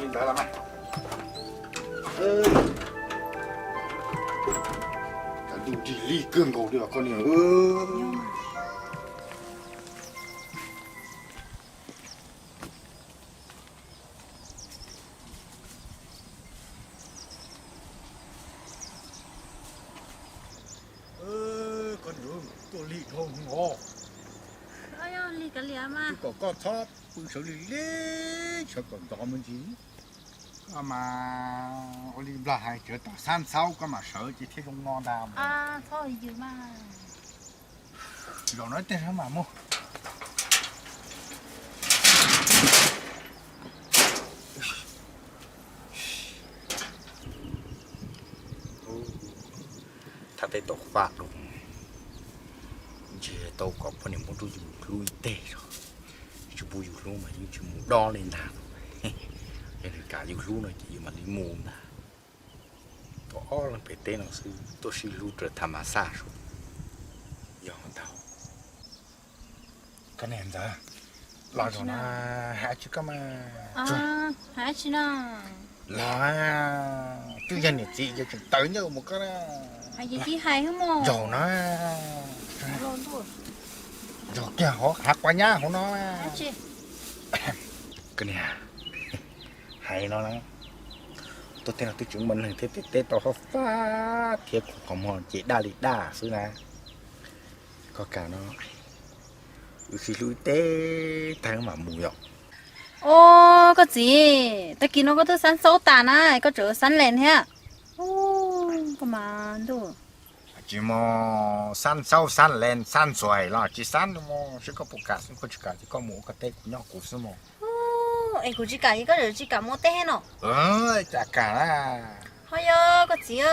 Ntawd los mas. Cas ntuj nrig lig kawg nkaus li os koj niam. Koj niam, tuaj lig dhau os. Lig kav liam mas. Twb kom koj txhob pw sawv lig lig, sawv kom ntxov me ntsis. Koj mas ua li Nplog hais, tsuav tom xab ntxhaub koj mam sawv ces thiaj zoo no ntag. Txhob yws mas. Zaum no tej sab mam mus. Thaj teb tau faj lawm, ntshe tau kom poj niam muab rau yus hlub ib teg tso. Tsis pub yus hlub mas yeej tsis mus dob li ntag. Yog nws kam yus hlub no ces yus mam li mus ntag. Tuaj ob leeg pem teb no xwb tuaj sib hlub raws tham mas xaj sub. Yog ntag. Koj niam ntxawm, los zaum no hais tsis koj mas. Hais tsis no. Los, twb yog niam txiv ces tseem tawv nyob mus koj na. Zaum no, zaum kiag hauv hav quav nyab hauv no. Koj niam, hais no na, tuaj tej no twb tseem muaj neeg thiab, tej teb tau faj faj thiab, kuv qhov muag ces daj li daj xwb na. Koj kam no, wb sib hlub ib teg tag mam mus yom. Os koj txiv, tag kis no koj twb xab ntxaub tas na, koj tseem xab lees thiab. Koj mas ntuj. Tsis mus xab ntxaub xab lees xab ntxuav los tsis xab mus, seb koj puas kam xwb, koj tsis kam ces koj mus ua koj teb kuv nyob kuv xwb mus. Es kuv tsis kam ces koj tseem tsis kam mus teb no. Cas kam na. Ho yog koj txiv,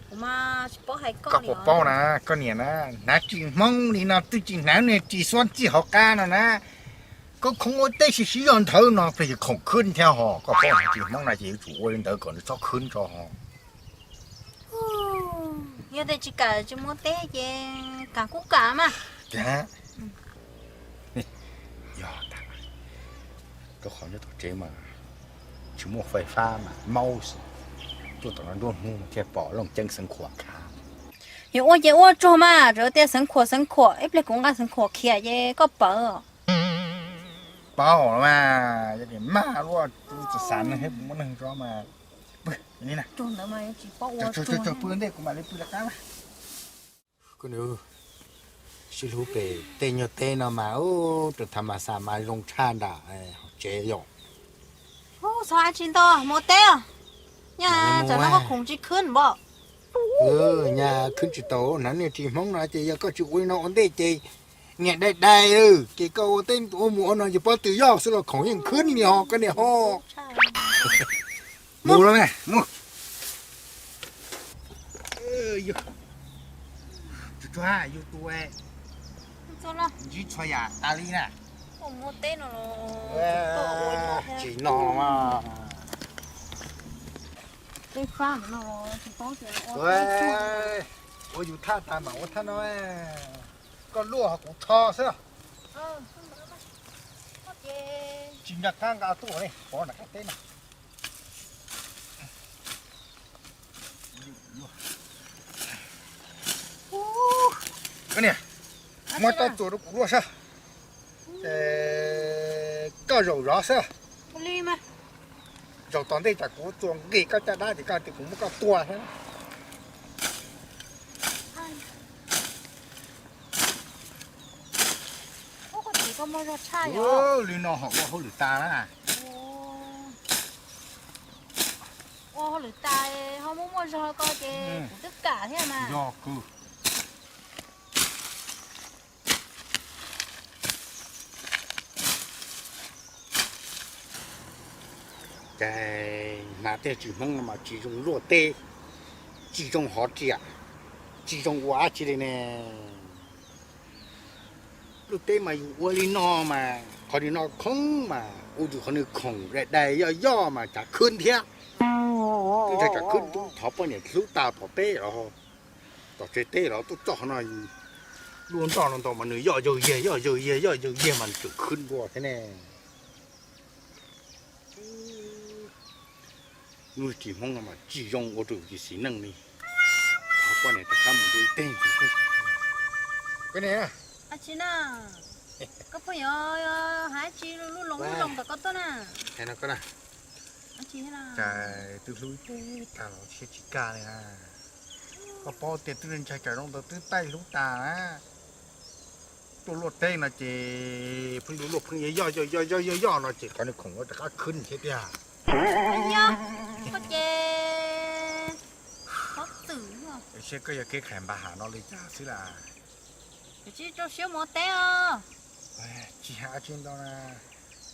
kuv mas tsis paub hais koj. Koj puas paub na, koj niam na, hnav ris Hmoob li no twb tsis hnav niag ris xuab txij hauv qab no na. Koj khoom ua teb siv siv zog nthawv no pes yog khoom khwb thiab ho, koj paub hnav ris Hmoob no ces yuav tsum ua li ntawd kom nws txhob khwb tso ho. Yog tias tsis kam tsis mus teb ces kam kuj kam mas. Yog tas, rau qhov nyob tom tsev mas tsis muaj fais fab mas maub xwb, tuaj tom no nruab hnub thiaj pom looj ceeb Xeev Khuam khav. Yog ua ces ua tsuag mas, tsuas tias Xeev Khuam Xeev Khuam, ib pliag kuv nqa Xeev Khuam khiav ces koj pawv. Paub mas, yog tias mag luaj tus txawm xav neeg thiab puas muaj neeg tso mas. Pw li na. Pw ntej kuv mam li pw lawv qab. Sib hlub pem tej nyuag teb no mas ub, raws tham mas xaj mas zoo tshaj nram hauv tsev yom. Txhob hais tsis nto mus teb os. Nyaj tsam no koj khoom tsis khwb npom. Nyaj khwb tsis tau, hnav niag ris Hmoob no ces yog koj tsis ua li no ua ntej ces niag dai dai, ces koj ua teb ua mus ua no ces pob tw yoj xwb los khoom yeej khwb li ho koj niag ho. Mus los na, mus. Tsuag tsuag yus tus ntsib txhua yam tas li na. Tsis no mas. Ua yus thaj tas mam ua thaj no. Koj luaj ho kuv tho xwb. Tsis nco qab nqa tuaj ne, pov nram qab teb no. Koj niam, muab tau txuas rau kuv luaj sab. Koj zaum zov xwb. Zaum tom ntej tsam kuv txuas nqis koj caj dab ces koj tias kuv muab koj tua thiab. Li no ho ua hauj lwm tas na. Ua hauj lwm tas ho muaj muaj zog ko ces kuv twb kam thiab mas. Yog kawg. Ces hnav tej ris Hmoob no mas tsis zoo luaj teb, tsis zoo hov riam, tsis zoo ua dab tsi li ne. Luaj teb mas yus ua li no mas qhov li no khoob mas ua yus qhov nws khoom dai dai yoj yoj mas tsav khwb thiab. Twb yog tsav khwb tub thov poj niam hlub tas tom teb los tom tsev teb los tuaj txog qhov no, luaj nroj no ntau mas nws yoj yawg yiag yoj yawg yiag yoj yawg yiag mas nws tseem khwb dua thiab ne. Lub tsis Hmoob no mas tsis zoo ua rau yus xis neej li. Thov koj niam rov qab mus dua ib teg. Koj niam, koj pheej yuav hais tsis lub loos lub loos tom koj tuaj na. Hais no koj na. Cas twb hlub ib teg tag los siab tsis kaj li na. Koj paub tias twb ntshai tsam zoo ntawd twb taij hlub tas na. Tuaj luaj teb no ces pheej luaj luaj pheej yoj yoj yoj yoj yoj yoj no ces qhov niag khoom no rov qab khwb thiab tiag. Yog, koj ces pob txwm. Seb koj yog kev qhais npa ham no li cas xwb las. Tsis rau siab mus teb os. Tsis hais tsis ntau na.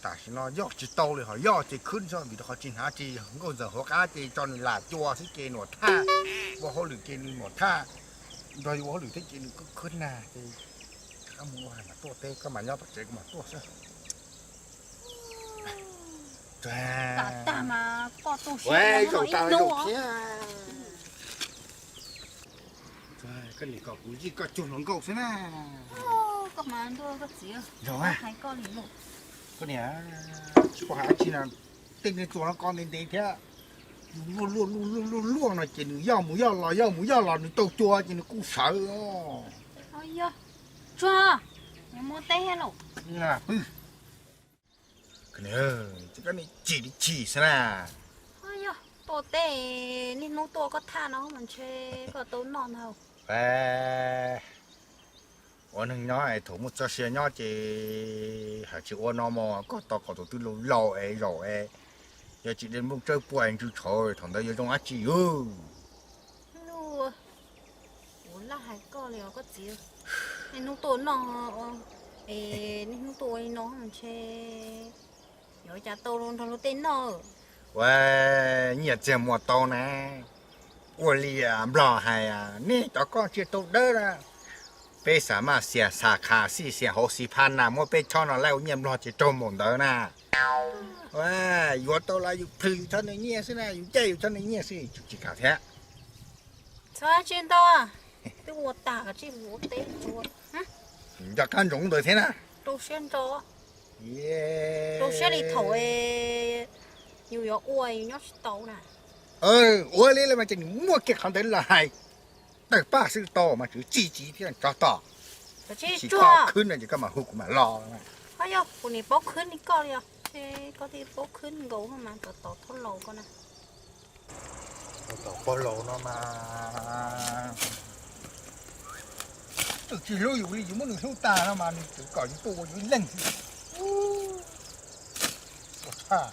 Tam sim no yoj tsis tau li, ho yoj ces khwb xwb vim rau qhov tsis hnav tsis nkauj ntxawm hauv qab ces tso nws lam cua xwb ces nuam thaj. Ua hauj lwm ces nws nuam thaj, nrog yus ua hauj lwm thiab ces nws kuj khwb na ces rov qab mus ua mas tuaj teb, koj mas nyob tom tsev kuv mam tuaj xwb. Tag mas koj tu siab ib hnub. Koj niam kom kuv zij koj cuag hluas nkauj xwb na. Koj mas ntuj koj txiv, hais koj li lus. Koj niam, tsis paub hais dab tsi no, tej niag txuas no koj ntev ntev thiab. Yus luaj luaj luaj luaj luaj luaj no ces nws yoj mus yoj los yoj mus yoj los nws tau cua ces nws kuj sawv os. Yog, tsuag, yuav mus teb thiab lauj. Pw. Koj niam, koj niam chim li chim xwb na. Yog, tuaj teb niaj hnub tuaj koj thaj no mas ntshe koj tau noj ntag. Ua neeg nyob es thaum muaj txoj sia nyob ces hais tsis ua no mog, koj tos kom tus twg laus laus es zaum es yog tsis de nplooj tsawb pua es ntsw tshauv thaum ntawd yuav zoo dab tsi yus. Kuv laj hais koj li os koj txiv. Niaj hnub tuaj noj, es niaj hnub tuaj ua li no ntshe yuav cas tau nrog luag tej noj. Ua nyiaj txiag muag tau na. Ua li Nplog hais, nej cov koj tsis tau dawb na. Peb xav maj xias xav kha xij xias hauv xis phaj na muab peb chob no laij ua nyiaj Nplog ces raug npaum ntawd na. Yuav tau los yus plhws yus chob nws nyiaj xwb na, yus caij yus chob nws nyiaj xwb, tsis kam thiab. Txhob tsis ntau, twb ua tag koj tsis mus ua teb tsuav. Nco qab ntsoov ntawd thiab na. Rau siab ntso, rau siab li thaum yus yuav ua yus nyob tsis tau na. Ua li lawm mas ces nws muaj kiag qhov ntawd los hais. Tawg paj xwb tau mas tswv txij txiv thiab tso tom. Tsis tso khwb no ces koj mam hu kuv mam los. Ho yog kuv niam paub khwb li koj li os, koj thiaj paub khwb nkaus mas tom tom thauj laus koj na. Tom pog laus no mas twb tsis hlub yus li, yus muab nws hlub tag no mas nws tseem kom yus tuaj ua yus ib leeg xwb. Ua tshaj.